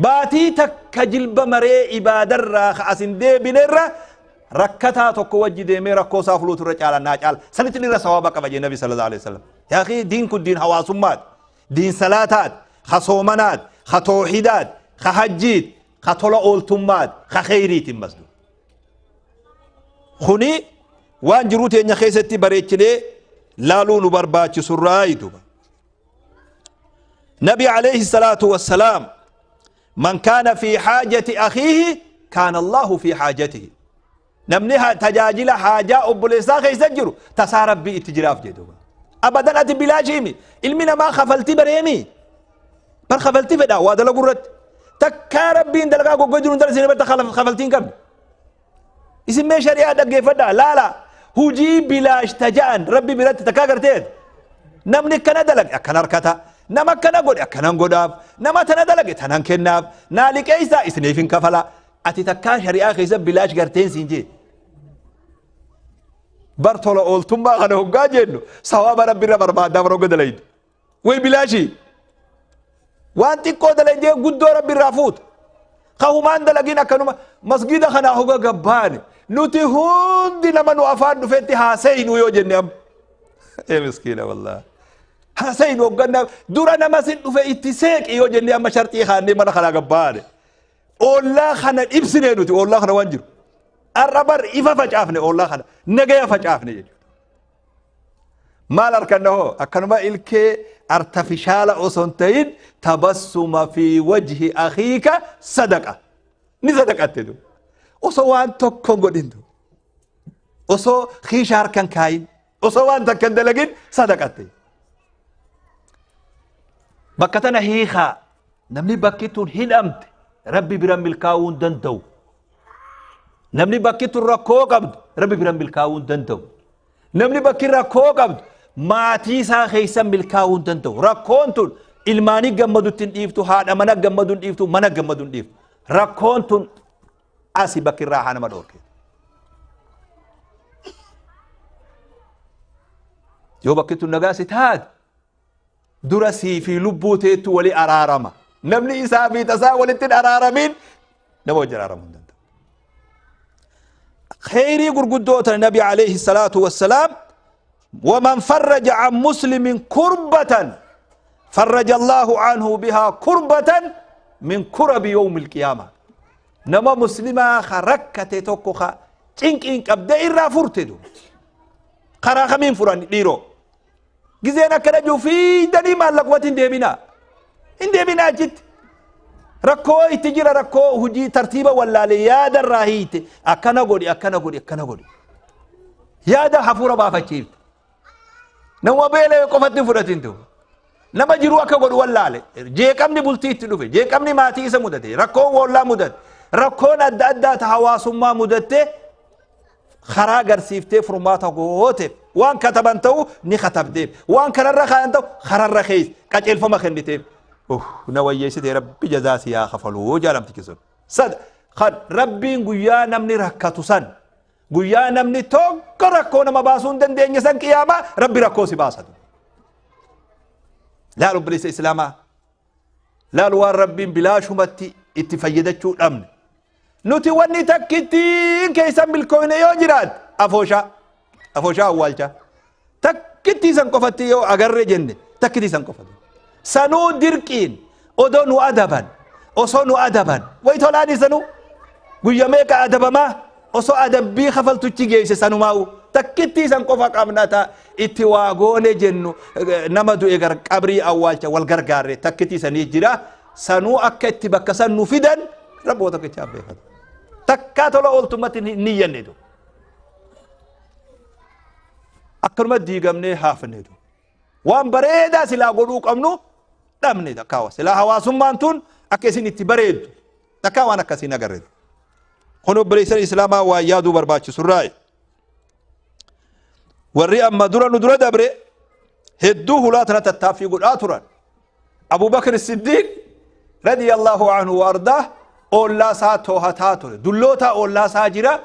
Baatii takka jilba maree ibaadarraa ka as hin deebinerra rakkataa tokko wajji deemee rakkoo isaa fuluutu irra caala naa caala. Sanitti irra sawaaba qaba jee Nabi sallallahu alaihi wasallam. Yaa akhi, diin kun diin hawaasummaati. Diin salaataati, ka soomanaati, ka toohidaati, ka hajjiiti, ka tola ooltummaati, ka kheyriiti masdu. Kuni waan jiruu teenya keessatti bareechinee laaluu nu barbaachisurraa duuba. Nabi alayhi salaatu wassalaam, man kaana fi haajati akhiihi kaana Allahu fi haajatihi. Namni tajaajila haajaa obboleessaa keessa jiru tasaa Rabbii itti jiraaf jedhu. Abadan ati bilaashiimi. Ilmi namaa kafaltii bareemi. Bar kafaltii fedha waa dalagu irratti. Takkaa Rabbiin dalagaa goggoo jiru hin dalasine barta kafaltii hin qabne. Isin mee shari'aa dhaggeeffadhaa laala. Hujii bilaash taja'an Rabbi biratti takkaa garteet. Namni akkana dalage akkana harkata. Nama akkana godhe akkanan godhaaf. Nama tana dalage tanan kennaaf. Naa liqeessaa isiniif hin kafala. Ati takkaa shari'aa keessa bilaash garteen siin jee. Bar tola ooltummaa kana hoggaa jennu sawaaba Rabbi irra barbaadaa bara hogga dalaydu. Way bilaashii. Waan xiqqoo dalaydee guddoo Rabbi irraa fuuta. Ka humaan dalagin akkanuma masgida kanaa hoga gabbaane nuti hundi nama nu afaan dhufetti haasaynu yoo jenne amma. Ee miskiina wallaahi. Haasaynu hogganna dura nama sin dhufe itti seeqi yoo jenne amma sharxii kaannee mana kanaa gabbaane. Ollaa kana dhibsinee nuti ollaa kana waan jiru. Har'a bar ifa facaafne, ollaa kana nagaya facaafne jechuudha. Maal arkanna hoo? Akkanuma ilkee artafishaala osoo hin ta'in, tabassuma fi wajhi akhiika sadaqa. Ni sadaqatte du. Osoo waan tokko hin godhin du. Osoo kiisha harkan kaayin. Osoo waan takka hin dalagin sadaqatte. Bakka tana hiikaa, namni bakki tun hidhamte Rabbi bira milkaa'uu hin danda'u. Namni bakki tun rakkoo qabdu Rabbi bira milkaa'uu hin danda'u. Namni bakki rakkoo qabdu maatii isaa keessa milkaa'uu hin danda'u. Rakkoon tun ilmaanii gammadutti hin dhiiftu, haadha mana gammadu hin dhiiftu, mana gammadu hin dhiiftu. Rakkoon tun asi bakki irraa haa nama dhoorke. Yoo bakki tun nagaa si taate dura sii fi lubbuu teettu wali araarama. Namni isaa fi tasaa walitti hin araaramin nama wajjin araaramuu hin danda'u. Kheyrii gurguddoo tana Nabi alayhi salaatu wassalaam, waman farraja an muslimin kurbatan farraja Allahu anhu bihaa kurbatan min kurabi yawmi alqiyaama. Nama muslimaa ka rakkate tokko ka cinqiin qabdee irraa furte du. Karaa kamiin furan dhiiroo? Gizeen akkana jiru fiidanii maallaqumatti hin deebinaa. Hin deebinaa achitti. Rakkoo itti jira, rakkoo hojii tartiiba wallaalee yaada irraa hiite, akkana godhi, akkana godhi, akkana godhi. Yaada hafuura baafachiifte. Nama beela'e qofatti hin fudhatin ta'u. Nama jiru akka godhu wallaale. Jeeqamni bultii itti dhufe. Jeeqamni maatii isa mudate. Rakkoon woollaa mudate. Rakkoon adda addaa ta hawaasummaa mudatte karaa agarsiiftee furmaata gooteef. Waan kataban ta'u ni katabdeef. Waan kararra kaayan ta'u kararra keessa qajeelfama kenniteef. Na wayyeessitee, Rabbi jazaa si haa kafaluu jaalamtichi sun. Sad kan Rabbiin guyyaa namni rakkatu san, guyyaa namni tokko rakkoo nama baasuu hin dandeenye san, qiyaamaa Rabbi rakkoo si baasatu. Laal obboleessa Islaamaa, laal waan Rabbiin bilaashumatti itti fayyadachuu dhabne. Nuti wanni takkittiin keessan milkoofne yoo jiraate afooshaa. Afooshaa awwaalchaa. Takkittii san qofatti yoo agarre jenne, takkittii san qofatti. Sanuu dirqiin odoo nu adaban, osoo nu adaban wayi tolaani, sanuu guyya meeqa adabamaa osoo adabbii kafaltuchi geesse, sanumaa'u takkittii san qofa qabna ta itti waa goone jennu. Nama du'e gar qabrii awwaalcha wal gargaarre takkittii sanii jira. Sanuu akka itti bakka san nu fidan Rabboo tokkichaaf beekatu. Takkaa tola ooltummatti hin niyyanne du. Akkanuma diigamnee haafne du. Waan bareedaa silaa godhuu qabnu dhabne. Takkaa silaa hawaasummaan tun akka isin itti bareeddu takkaa waan akkasii hin agarre. Kun obboleessan Islaamaa waan yaaduu barbaachisurraayi. Warri amma dura nu dura dabre hedduu hulaa tana tattaaffii godhaa turan. Abu Bakr Siddiq radiyallahu anhu wa ardaah oollaa isaa toohataa ture. Dulloota oollaa isaa jira.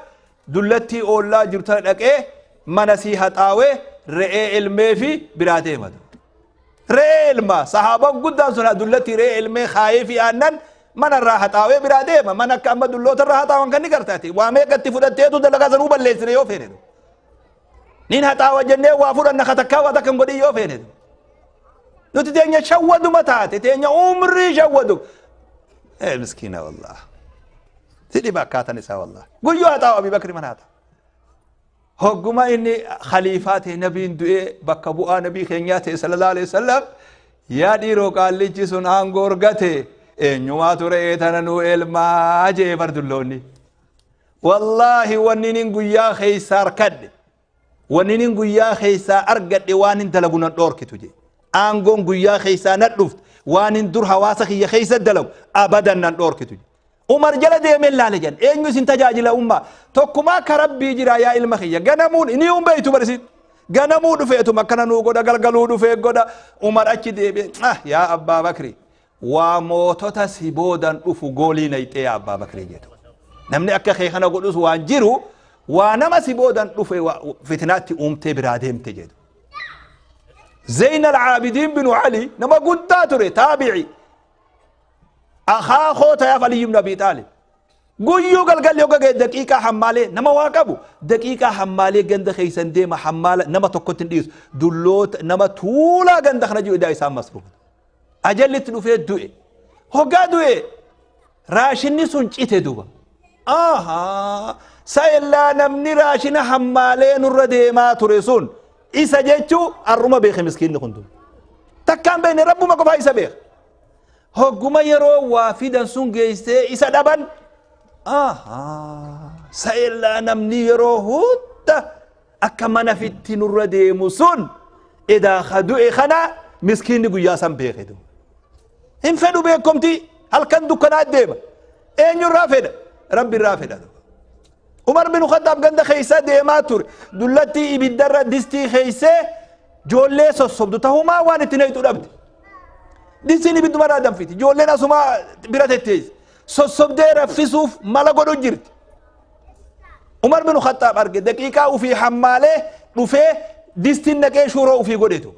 Dullattii oollaa jirtu tana dhaqee mana sii haxaawee re'ee elmee fi biraa deema. Re'ee elmaa sahaabaan guddaan sun dullattii re'ee elmee kaayee fi aannan Mana irraa haxaawee biraa deema. Mana akka amma dulloota irraa haxaawan kan ni gartaati. Waa meeqatti fudhatteetu dalagaa sanuu balleessine yoo feene. Nin haxaawa jennee waa fudhanna katakkaa waa takka hin godhin yoo feene. Nuti teenya shawwaduma taate, teenya umrii shawwadu. Ee miskiina wallah. Si dhiba akkaatan isaa wallah. Guyyuu haxaawa Abii Bakri mana haxaawa. Hogguma inni khaliifaa ta'e, nabiin du'ee bakka bu'aa nabii keenyaa ta'e sallallahu alaihi wasallam, yaa dhiiroo qaallichi sun aangoo argate, eenyumaatu re'ee tana nuu elmaa jee bar dulloonni. Wallaahi wanni nin guyyaa keessaa harkadhe, wanni nin guyyaa keessaa argadhe waan hin dalagu nan dhoorkitu jee. Aangoon guyyaa keessaa nan dhufte waan hin dur hawaasa kiyya keessa dalagu abadan nan dhoorkitu jee. Umar jala deemee laale jedhan, eenyu isin tajaajila ummaa? Tokkumaa ka rabbii jira yaa ilma kiyya, ganamuun inni hin beeytu barisiin ganamuu dhufeetuma akkana nuu godha, galgaluu dhufee godha. Umar achi deebi'e, ah yaa Abbaa Bakri, waa mootota si boodan dhufu goolii nayxee yaa Abbaa Bakri jedhu, namni akka kee kana godhus waan jiru, waa nama si boodan dhufe fitnaatti uumtee biraa deemte jedhu. Zeyn al-Aabidiin binu Ali nama guddaa ture, taabi'i, akaakoo tayaaf Ali ibn Abi Xaalib. Guyyuu galgalli hogga ga'e daqiiqaa hammaalee, nama waa qabu, daqiiqaa hammaalee ganda keessan deema, hammaala nama tokkotti hin dhiisu, dulloota nama tuulaa ganda kana jiru idaa isaan masruufa. Ajallitti dhufee du'e. Hoggaa du'e raashinni sun cite duba. Ahaa, sa'ellaa namni raashina hammaalee nurra deemaa ture sun isa jechuu arruma beeke miskiinni kun duba. Takkaan beekne, rabbuma qofaa isa beeka. Hogguma yeroo waa fidan sun geessee isa dhaban, sa'ellaa namni yeroo hunda akka mana fitti nurra deemu sun edaa ka du'e kana miskiinni guyyaa san beeke duba. Hin fedhu beekomti, halkan dukkanaa deema. Eenyurraa fedha? Rabbi irraa fedha. Umar bin Khattaab ganda keessa deemaa ture. Dullattii ibiddarra distii keessee ijoollee sossobdu tahumaa waan itti naqxu dhabde. Distiin ibiddumarraa danfiti. Ijoolleen asumaa bira tetteessi. Sossobdee raffisuuf mala godhu jirti. Umar bin Khattaab arge, daqiiqaa ufii hammaalee dhufee distiin naqee shuuroo ufii godhetu.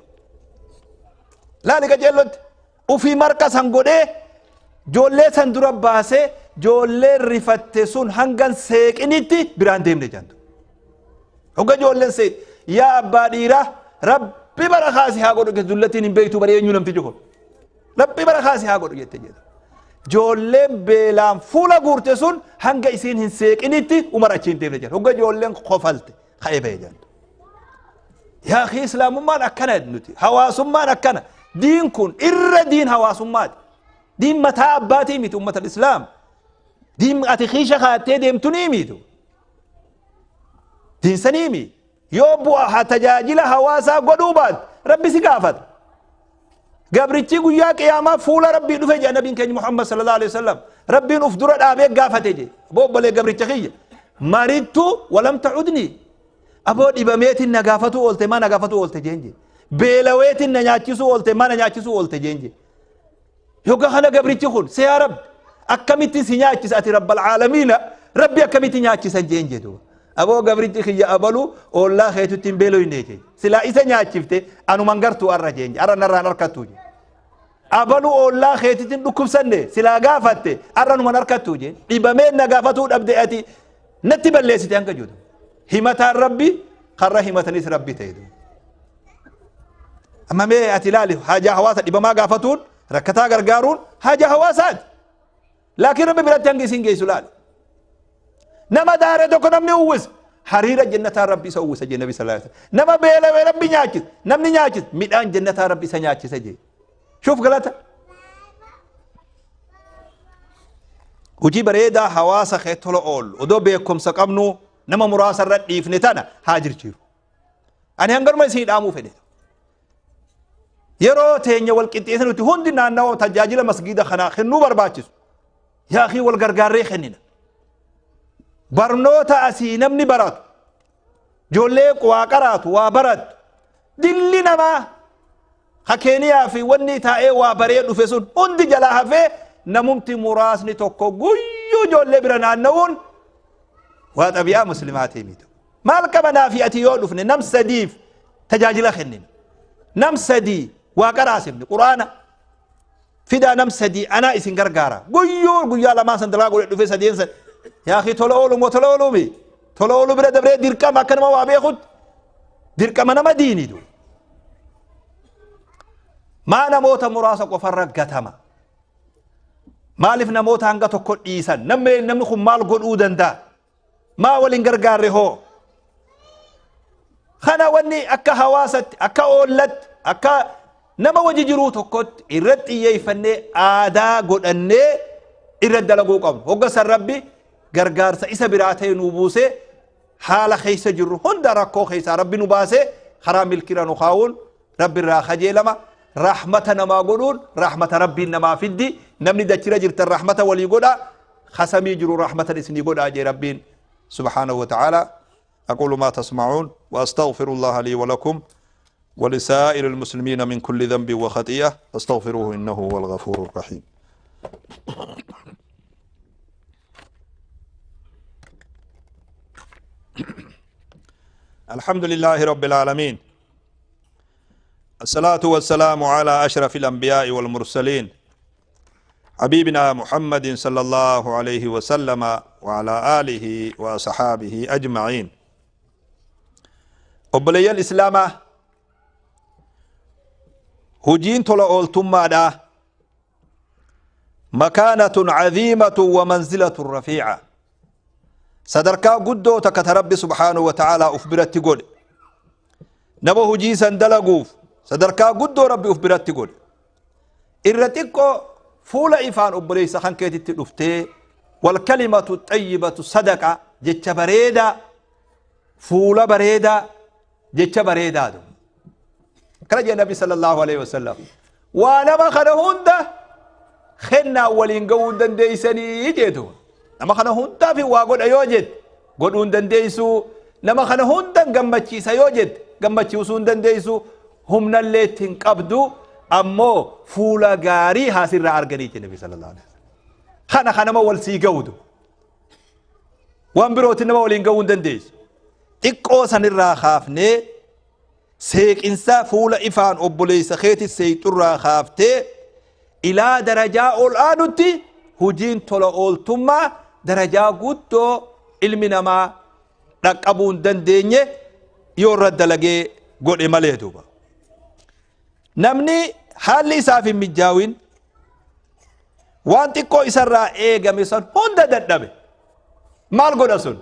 Laali qajeellotti. Ufii marqa san godhee ijoollee san dura baasee, ijoolleen rifatte sun hangan seeqinitti biraan deemne jantu. Hogga ijoolleen seeq, yaa abbaa dhiiraa, rabbi bara kaasi haa godhu, dullattiin hin beektu bara eenyu namtichi kun. Rabbi bara kaasi haa godhu jette jedhu. Ijoolleen beelaan fuula guurte sun hanga isiin hin seeqinitti Umar achi hin deemne jedhu. Hogga ijoolleen kofalte ka'ee ba'e jantu. Yaa akhi, islaamummaan akkana nuti, hawaasummaan akkana. Diin kun irra diin hawaasummaati. Diin mataa abbaatii miti ummata islaam. Diin ati kiisha kaattee deemtu ni mitu. Diin sanii mi. Yoo bu'a tajaajila hawaasaa godhuu baate rabbi si gaafata. Gabrichi guyyaa qiyaamaa fuula rabbii dhufe jedha nabiin keenya Muhammad sallallahu alaihi wasallam. Rabbiin uf dura dhaabee gaafate jedhe. Aboo obbolee gabricha kiyya. Marittu walam ta'udni. Aboo dhibameetiin na gaafatuu oolte maa na gaafatuu oolte jeen jedhe. Beelaweetiin na nyaachisuu oolte maa na nyaachisuu oolte jeen jedhe. Yogga kana gabrichi kun, see yaa rabbi, akkamitti si nyaachisa, ati rabbal caalamiina, rabbi akkamitti nyaachisan jeen jedhu. Aboo gabrichi kiyya abalu oollaa keetutti hin beeloyne jee. Silaa isa nyaachifte anuman gartuu arra jeen, arra narraan harkattuu jee. Abalu oollaa keetitti hin dhukkubsanne, silaa gaafatte arra numan harkattuu jee. Dhibamee na gaafatuu dhabde, ati natti balleessite hanga jedhu. Himataan rabbi karra himatanis rabbi ta'e. Amma mee ati ilaali, haajaa hawaasa dhibamaa gaafatuun, rakkataa gargaaruun haajaa hawaasaati. Laakiin rabbi biratti hangi isin geessu laali. Nama daare tokko namni uwwisa. Hariira jannataa rabbi isa uwwisa jee nabi sallallahu alaihi wasallam. Nama beelawee rabbi nyaachisa. Namni nyaachisa midhaan jannataa rabbi isa nyaachisa jee. Shuuf galata. Hojii bareedaa hawaasa kee tola oolu odoo beekumsa qabnu nama muraasa irra dhiifne tana haa jirjiiru. Ani hanganuma isin dhaamuu fedhe. Yeroo teenya wal qixxeessa nuti hundi naannawa tajaajila masgiida kanaa kennuu barbaachisu. Yaa akii, wal gargaarree kennina. Barnoota asii namni baratu, ijoollee waa qaraatu, waa barattu, dilli namaa ha Keeniyaa fi wanni taa'ee waa baree dhufe sun hundi jalaa hafee, namumti muraasni tokko guyyuu ijoollee bira naanna'uun waa xabi'aa muslimaatii miti. Maal qabanaa fi ati yoo dhufne nam sadiif tajaajila kennina. Nam sadii waa qaraasifne quraana. Fidaa nam sadii anaa isin gargaara. Guyyuu guyyaa lamaan san dalagaa godhe dhufee sadeen san. Yaa akii tola oolu moo tola ooluumi? Tola ooluu bira dabree dirqama akka nama waa beekutti. Dirqama nama diiniitu. Maa namoota muraasa qofarra gatama. Maaliif namoota hanga tokko dhiisan? Namni namni kun maal godhuu danda'a? Maa waliin gargaarre hoo? Kana wanni akka hawaasatti, akka oollatti, akka nama wajji jiruu tokkotti irratti xiyyeeffannee aadaa godhannee irratti dalaguu qabnu. Hogga san Rabbi gargaarsa isa biraa ta'e nuu buusee haala keessa jirru hunda rakkoo keessaa Rabbi nu baasee karaa milkiirra nu kaa'uun Rabbi irraa kajeelama. Rahmata namaa godhuun rahmata Rabbiin namaa fiddi. Namni dachira jirtan rahmata walii godha. Kasamii jiru rahmatan isinii godhaa jee Rabbiin subhaanahu wa ta'ala. أقول ما تسمعون وأستغفر الله لي ولكم ولسائر المسلمين من كل ذنب وخطيئة فاستغفروه إنه هو الغفور الرحيم. الحمد لله رب العالمين، الصلاة والسلام على أشرف الأنبياء والمرسلين حبيبنا محمد صلى الله عليه وسلم وعلى آله وصحابه أجمعين. Obboleeyyan Islaamaa, hujiin tola ooltummaadha makaanatun caziimatun wa manzilatun rafiica, sadarkaa guddoo takka ta Rabbi subhaanahu wa ta'aalaa uf biratti godhe. Nama hujii san dalaguuf sadarkaa guddoo Rabbi uf biratti godhe. Irra xiqqoo fuula ifaan obboleessa kan keetitti dhuftee, walkalimatu xayyibatu sadaqa, jecha bareedaa, fuula bareedaa, jecha bareedaadhu. Akkana jedhe Nabi sallallahu alaihi wasallam: waa nama kana hunda kennaa waliin ga'uu hin dandeessanii jeetu. Nama kana hundaaf waa godha yoo jette godhuu hin dandeessu. Nama kana hunda gammachiisa yoo jette gammachiisuu hin dandeessu, humnallee itti hin qabdu. Ammoo fuula gaarii haasirraa arganii jedhe Nabi sallallahu alaihi wasallam. Kana kanama wal sii ga'udu, waan birootti nama waliin ga'uu hin dandeessu. Xiqqoo sanirraa kaafnee, seeqinsa fuula ifaan obboleessa keetti seeyxurraa kaaftee ilaa darajaa ol aanutti, hujiin tola ooltummaa darajaa guddoo ilmi namaa dhaqqabuu hin dandeenye yoo irra dalagee godhe malee. Duuba namni haalli isaaf hin mijjaawin, waan xiqqoo isarraa eegame san hunda dadhabe, maal godha sun?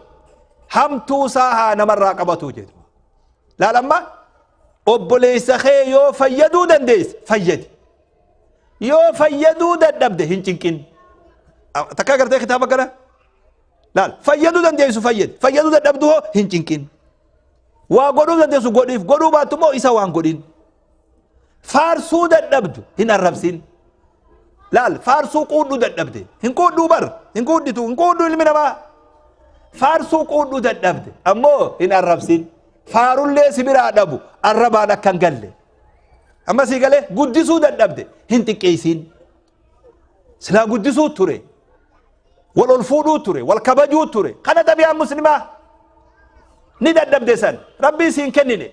Hamtuu isaa haa namarraa qabatuu jedhu. Laalamma, obboleessa kee yoo fayyaduu dandeesse fayyadi, yoo fayyaduu dadhabde hin cinqin. Takka agartee kitaaba kana laal: fayyaduu dandeessu fayyadi, fayyaduu dadhabdu hoo hin cinqin. Waa godhuu dandeessu godhiif, godhuu baattu immoo isa waan godhin. Faarsuu dadhabdu hin arrabsin. Laal, faarsuu quudhuu dadhabde hin quudhuu bar, hin quudhitu, hin quudhu ilmi namaa. Faarsuu quudhuu dadhabde ammoo hin arrabsin. Faarullee si biraa dhabu arrabaan akka hin galle. Amma sii galee? Guddisuu dadhabde hin xiqqeessin. Silaa guddisuu ture, wal ol fuudhuu ture, wal kabajuu ture. Kana xabiyaan muslimaa. Ni dadhabde san, Rabbiin siin kennine,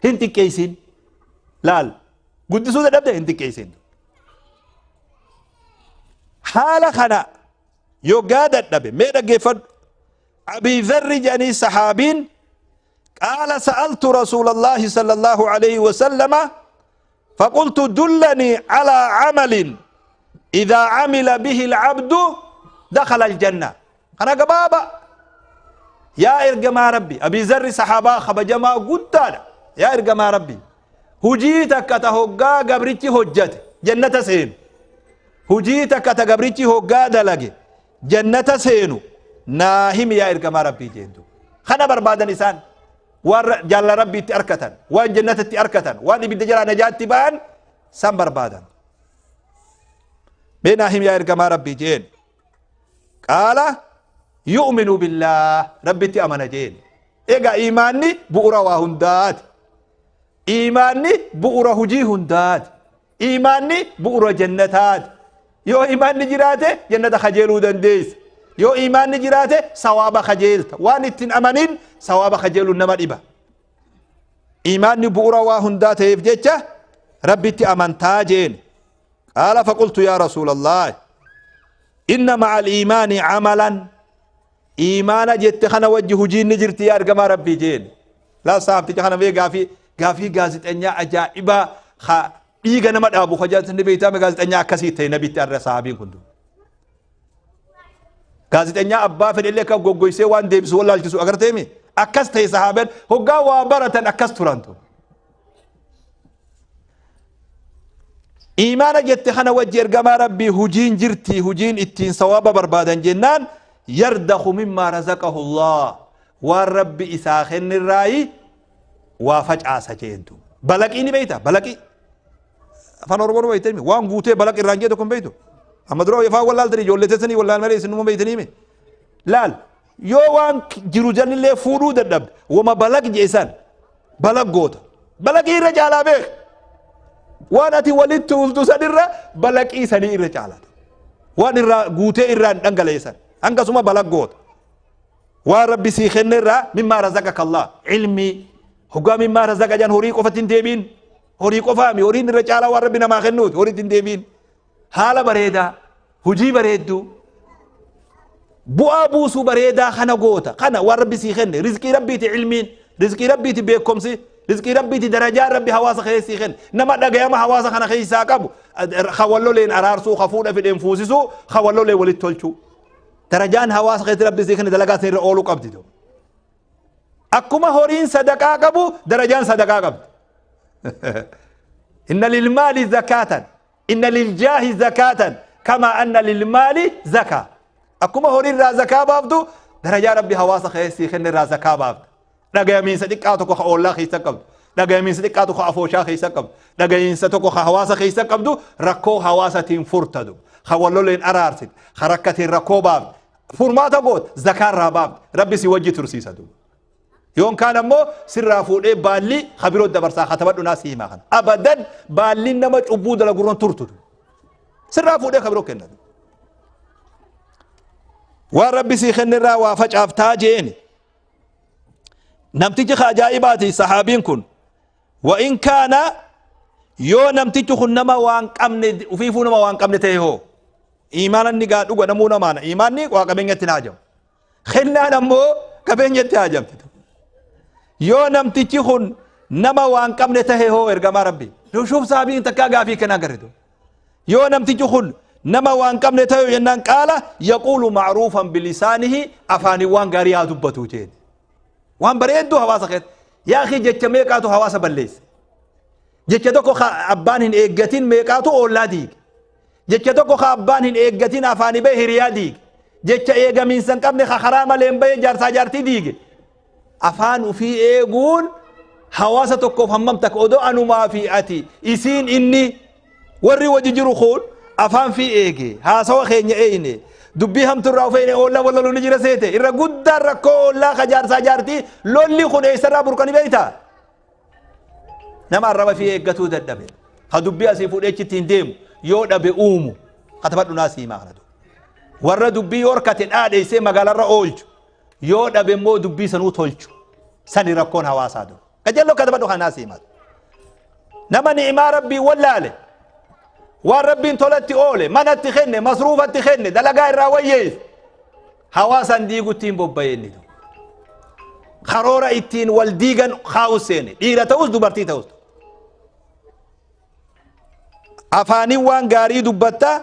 hin xiqqeessin. Laal, guddisuu dadhabde hin xiqqeessin. Haala kana yoggaa dadhabe, mee dhaggeeffadhu. Abii Dharri jedhanii sahaabiin, qaala sa'altu rasuulallaahi sallallahu alayhi wasallama فقلت دلني على عمل إذا عمل به العبد دخل الجنة. أنا قبابة يا إرجما ربي، أبي ذر صحابة خبجما قدانا، يا إرجما ربي، hujii takka ta hoggaa gabrichi hojjate jannata seenu, hujii takka ta gabrichi hoggaa dalage jannata seenu naa himi yaa ergamaa Rabbii jeentu. Kana barbaadan isaan, waan jaalala Rabbiitti arkatan, waan jannatatti arkatan, waan ibidda jalaa najaatti ba'an san barbaadan. Mee naa himi yaa ergamaa Rabbii jeen. Qaala yu'minu billaah, Rabbitti amana jeen. Egaa iimaanni bu'ura waa hundaati. Iimaanni bu'ura hujii hundaati. Iimaanni bu'ura jannataati. Yoo iimaanni jiraate jannata kajeeluu dandeessa. Yoo iimaanni jiraate sawaaba kajeelta. Waan ittiin amanin sawaaba kajeeluun nama dhiba. Iimaanni bu'ura waa hundaa ta'eef jecha Rabbitti amantaa jeen. Qaala faqultu yaa Rasuulallaah inna ma'a al-iimaani camalan iimaana jette kana wajji hujiin ni jirti yaa ergamaa Rabbii jeen. Laa sahabticha kana mee gaafii gaafii gaazixenyaa ajaa'ibaa ka dhiiga nama dhaabu ka jaarsi ni beeytaame gaazixenyaa akkasii ta'e nabitti arra sahabiin kun. Gaazixenyaa abbaa fedhellee akka goggoysee waan deebisu wallaalchisu agarteemi akkas ta'e sahaabeen hoggaa waa baratan akkas turantu. Iimaana jette kana wajji ergamaa Rabbii hujiin jirti hujiin ittiin sawaaba barbaadan jennaan yardakhu mimmaa razaqahu Allah waan Rabbi isaa kennirraayi waa facaasa jeentu. Balaqii ni beeyta balaqii afaan Oromoo ni beeytanii waan guutee balaq irraan jee tokko hin beeytu. Amma dura afaan wallaaltanii ijoollee teessanii wallaal malee isinuma beeytanii mi? Laal yoo waan jiru janillee fuudhuu dadhabde wama balaq jeesan balaq goota. Balaqii irra caalaa beek. Waan ati walitti tuultu sanirra balaqii sanii irra caalaa. Waan irraa guutee irraa hin dhangaleessan. Hangasuma balaq goota. Waan rabbi sii kenne irraa mimmaa razaqaka Allah. Ilmii hoggaa mimmaa razaqa jedhan horii qofatti hin deebiin. Horii qofaami horiin irra caalaa waan rabbi namaa kennuuti horiitti hin deebiin. Haala bareedaa, hujii bareedduu, bu'aa buusuu bareedaa kana goota. Kana waan rabbi sii kenne, rizqii rabbiiti ilmiin, rizqii rabbiiti beekumsi, rizqii rabbiiti darajaan rabbi hawaasa keessa sii kenne. Nama dhagayama hawaasa kana keessaa qabu, ka walloleen araarsuu, ka fuudha fidheen fuusisuu, ka walloleen walitti tolchuu. Darajaan hawaasa keessatti rabbi sii kenne dalagaa sirra ooluu qabdi. Akkuma horiin sadaqaa qabu, darajaan sadaqaa qabdi. Inna lilmaali zakaatan. Inna liljaahi zakaatan kama anna lilmaali zakaa. Akkuma horii irraa zakaa baaftu darajaa rabbi hawaasa keessii kenne irraa zakaa baafta. Dhagayamiinsa xiqqaa tokko ka oollaa keessa qabdu. Dhagayamiinsa xiqqaa tokko afooshaa keessa qabdu. Dhagayamiinsa tokko ka hawaasa keessa qabdu rakkoo hawaasatiin furtadu. Ka walloleen araarsit. Ka rakkateen rakkoo baafte. Furmaata goot zakaa irraa baafte. Rabbi si wajji tursiisa duuba. Yoon kaan ammoo sirraa fuudhee baalli ka biroo dabarsaa katabadhu naa si himaa kana. Abadan baalliin nama cubbuu dalagurran turtu. Sirraa fuudhee ka biroo kenna. Waan rabbi sii kennirraa waa facaaftaa jeeni. Namtichi ka ajaa'ibaati sahaabiin kun. Wa in kaana yoo namtichi kun nama waan qabne ufiifuu nama waan qabne ta'e hoo. Iimaana inni gaa dhuga namuu namaana. Iimaanni waa qabeenyatti hin haajamu. Kennaan ammoo qabeenyatti haajamti. Yoo namtichi kun nama waan qabne tahe hoo ergamaa rabbi. Shuuf saabiin takkaa gaafii kanaa garritu. Yoo namtichi kun nama waan qabne tahe jennaan qaala yaquulu ma'ruufan bilisaanihi afaaniin waan gaarii haa dubbatu jeen. Waan bareedduu hawaasa keessa. Yaa akhi jecha meeqaatu hawaasa balleesse. Jecha tokko ka abbaan hin eeggatin meeqaatu oollaa diige. Jecha tokko ka abbaan hin eeggatin afaani bahe hiriyaa diige. Jecha eegamiinsa hin qabne ka karaa malee hin bahe jaarsaa jaartii diige. Afaan ufii eeguun hawaasa tokkoof hammam takka odoo anumaa fi ati isiin inni warri wajji jiru kun afaan fi eege haasawa keenya eeyne dubbii hamtu irraa of eeyne oollaa wal loluu ni jira seete irra guddaan rakkoo oollaa ka jaarsaa jaartii lolli kun eessarraa burqani beeyta. Nama arraba fi eeggatuu dadhabe. Ka dubbii asii fuudhee achitti hin deemu. Yoo dhabe uumu. Katabadhu naa siimaa kanatu. Warra dubbii yoo horkate dhaadheessee magaalarra oolchu. Yoo dhabe immoo dubbii sanuu tolchu. Sani rakkoon hawaasaa dura. Qajeelloo katabadhu kanaa siimaa. Nama ni'imaa rabbii wallaale. Waan rabbiin tolatti oole, manatti kenne, masruufatti kenne, dalagaa irraa wayyeesse. Hawaasaan diigutti hin bobba'e inni tokko. Karoora ittiin wal diigan kaa'u seene. Dhiira ta'us dubartii ta'us. Afaaniin waan gaarii dubbatta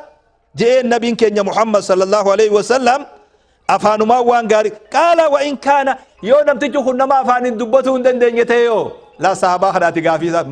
je'een nabiin keenya Muhammad sallallahu alaihi wasallam afaanumaan waan gaarii qaala wa in kaana yoo namtichi kun nama afaaniin dubbatuu hin dandeenye ta'e yoo laa sahabaa kanaati gaafii isaa.